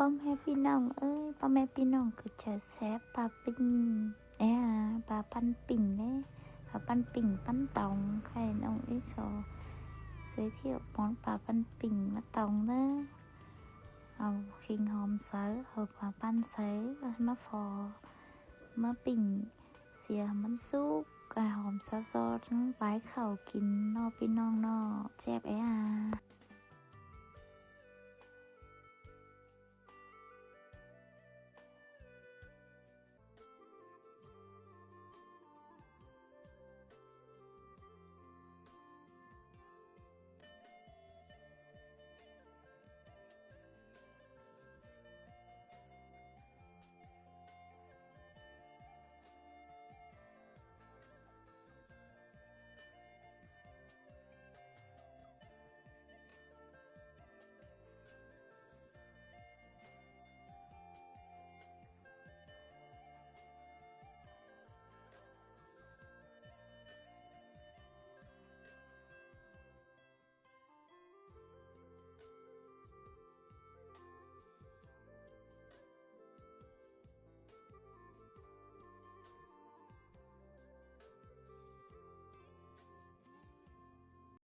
ພໍ່ແມ່ພີ່ນ້ອງເອີຍ ພໍ່ແມ່ພີ່ນ້ອງຄືຈະແຊບປາປິ້ງ ເອີ ປາປັ້ນປິ້ງເດ້ ປາປັ້ນປິ້ງປັ້ນຕອງ ໃຫ້ນ້ອງອີສອຊ່ວຍທຽວປ້ອນປາປັ້ນປິ້ງມາຕອງເດີ. ເອົາຂີງຫອມໃສ່ ເອົາປາປັ້ນໃສ່ ມາພໍ ມາປິ້ງ ເສຍໃຫ້ມັນສຸກ ກະຫອມຊາວຊອດ ບາຍເຂົ້າກິນເນາະ ພີ່ນ້ອງເນາະ ແຊບເອີຍ.